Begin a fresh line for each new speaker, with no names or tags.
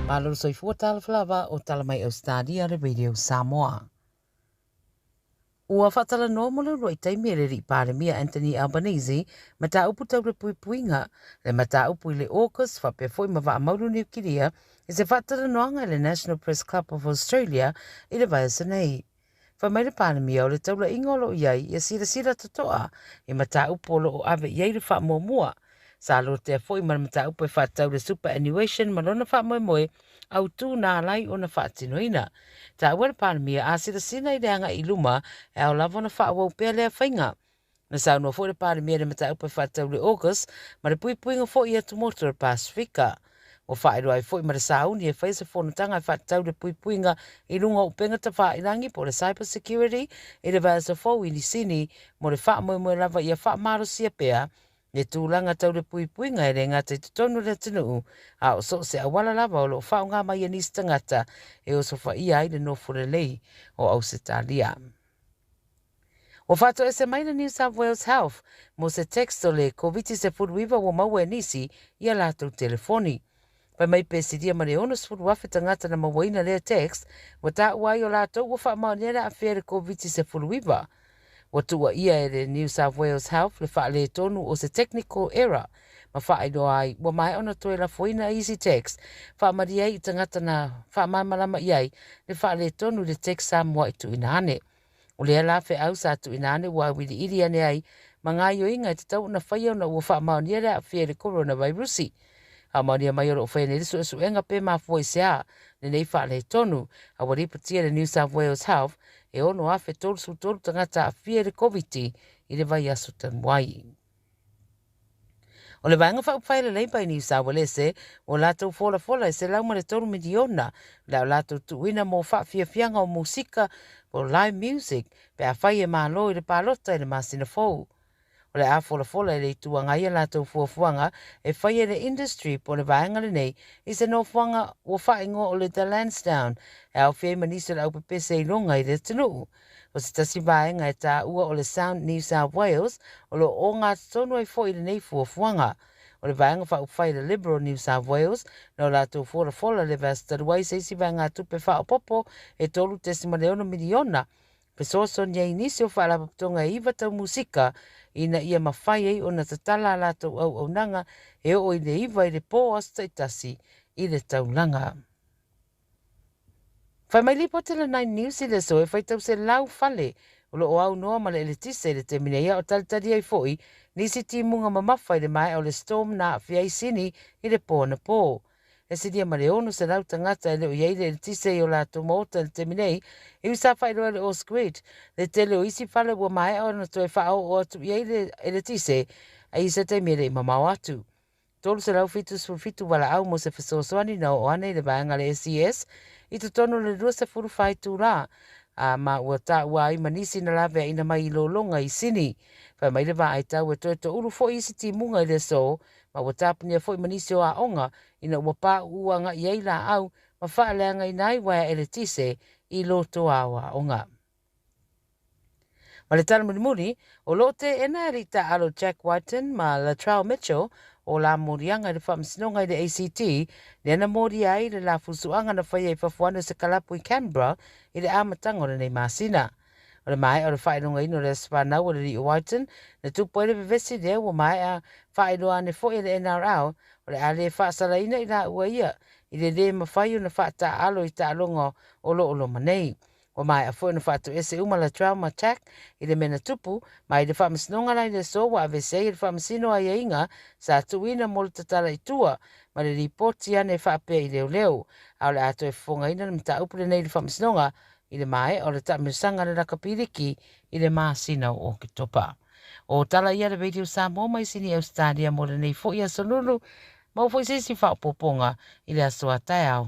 Malo le soifua talofa lava o tala mai Ausetalia le Radio Samoa. Ua faatalanoa mo le uluai taimi e le alii Palemia Anthony Albanese mataupu tau le puipuiga, le mataupu i le AUKUS faapea foi ma vaa maulu niukilia i se faatalanoaga i le National Press Club of Australia i le vaiaso nei. Fai mai le Palemia o le taulaiga o lo o i ai ia silasila totoa i mataupu o lo o ave i ai le faamuamua. Sa lotea foi ma le mataupu e faatatau i le superannuation ma lona faamoemoe autū na ala ai ona faatinoina. Taua le Palemia a silasila i le agai i luma e ao lava ona faaauau pea lea faiga. Na saunoa foi le Palemia i le mataupu e faatatau i le AUKUS ma le puipuiga foi i atumotu o le Pasefika. Ua faailoa ai foi ma le sauni e faia se fonotaga e faatatau i le puipuiga i luga o upega tafailagi po o le cyber security i le vaiaso fou i Nisini mo le faamoemoe lava ia faamalosia pea le tulaga tau le puipuiga e le gata i totonu o le atunuu a o so o se auala lava o lo o faaaoga mai e nisi tagata e osofaia ai le nofo lelei o Ausetalia. Ua faatoese mai le New South Wales Health mo se text o le Koviti-19 ua maua e nisi i a latou telefoni. Fai mai pe silia ma le 60,000 tagata na mauaina lea text, ua taua ai o latou ua faamaonia le aafia i le Koviti-19. Ua tuuaia e le New South Wales Health le faaletonu o se technical error ma faailoa ai ua maea ona toe lafoina isi text faamalie ai i tagata na faamalamalama i ai le faaletonu i le text sa muai tuuina ane. O lea la feau sa tuuina ane ua auiliili ane ai ma gaoioiga e tatau ona faia ona ua faamaonia le aafia i le koronavairusi. Faamaonia mai o lo o faia nei le suesuega pe mafua i se a lenei faaletonu, a ua lipotia e le New South Wales Health e 6,033 tagata aafia i le Koviti i le vaiaso talu ai. O le Vaega Faaupufai a le Leipa i Niu Saualese ua latou folafola e $103 miliona le a latou tuuina mo faafiafiaga o musika po o live music pe afai e malo i le palota i le masina fou. O le a folafola e le Itu Agai a latou fuafuaga e faia e le industry po o le vaega lenei i se nofoaga ua faaigoa o le The Lansdowne e aofia ai ma nisi o le aupepese iloga i le atunuu. O se tasi vaega e taua o le Sound New South Wales o lo o ogatotonu ai foi lenei fuafuaga. O le vaega faaupufai le Liberal New South Wales na o latou folafola le vaiaso talu ai se isi vaegatupe faaopoopo e $3.6 miliona fesoasoani ai i nisi o faalapotopotoga e iva tau musika ina ia mafai ai ona tatala a latou auaunaga e oo i le 9 i le pō aso taitasi i le taulaga. Fai mai lipoti le Nine News i le aso e faitau 100 fale o lo o aunoa ma le eletise i le taimi nei a o talitali ai foi nisi timuga mamafa i le maea o le storm na aafia ai Sini i le pō anapō. E silia ma le 600 tagata e le o i ai le eletise i o latou maota i le taimi nei, e ui sa faailoa e le Ausgrid le tele o isi fale ua maea ona toe faaoo atu i ai le eletise i se taimi e le i mamao atu. 377 walaau mo se fesoasoani na oo ane i le vaega a le SES i totonu o le 24 itulā, a ma ua taua ai ma nisi na laveaina mai i lologa i Sini. Fai mai le vaai tau e toe toulu foi isi timuga i le aso, ma ua tapunia foi ma nisi o aoga ina ua pāuu agai ai laau ma faaleagaina ai uaea eletise i loto ao aoga. Ma le tala mulimuli, o lo o teena e alii taaalo Jack Wighton ma Latrell Mitchell o la moliaga i le faamasinoga i le ACT, lea na molia ai le lafusuaga na faia i fafo ane o se kalapu i Canberra i le amataga o lenei masina. O le maea o le faailogaina o le aso fanau o le alii o Wighton, na tupu ai le vevesi lea ua maea faailoa ane foi e le NRL o le a le faasalaina i laua ia i le lē mafai ona faataaalo i taaloga o lo o loma nei. Ua maea foi ona faatoese uma Latrell ma Jack i le mea na tupu, ma i le faamasinoga la i le aso ua aveese ai e le faamasino aiaiga sa tuuina mo le tatala i tua ma le lipoti ane e faapea i leoleo, a o le a toe fofogaina le mataupu lenei i le faamasinoga i le maea o le taamilosaga a le lakapiliki i le masina o Oketopa. O tala ia le Radio Samoa mai Sini Ausetalia mo lenei foi aso Lulu, maua foi se isi faaopoopoga i le aso a taeao.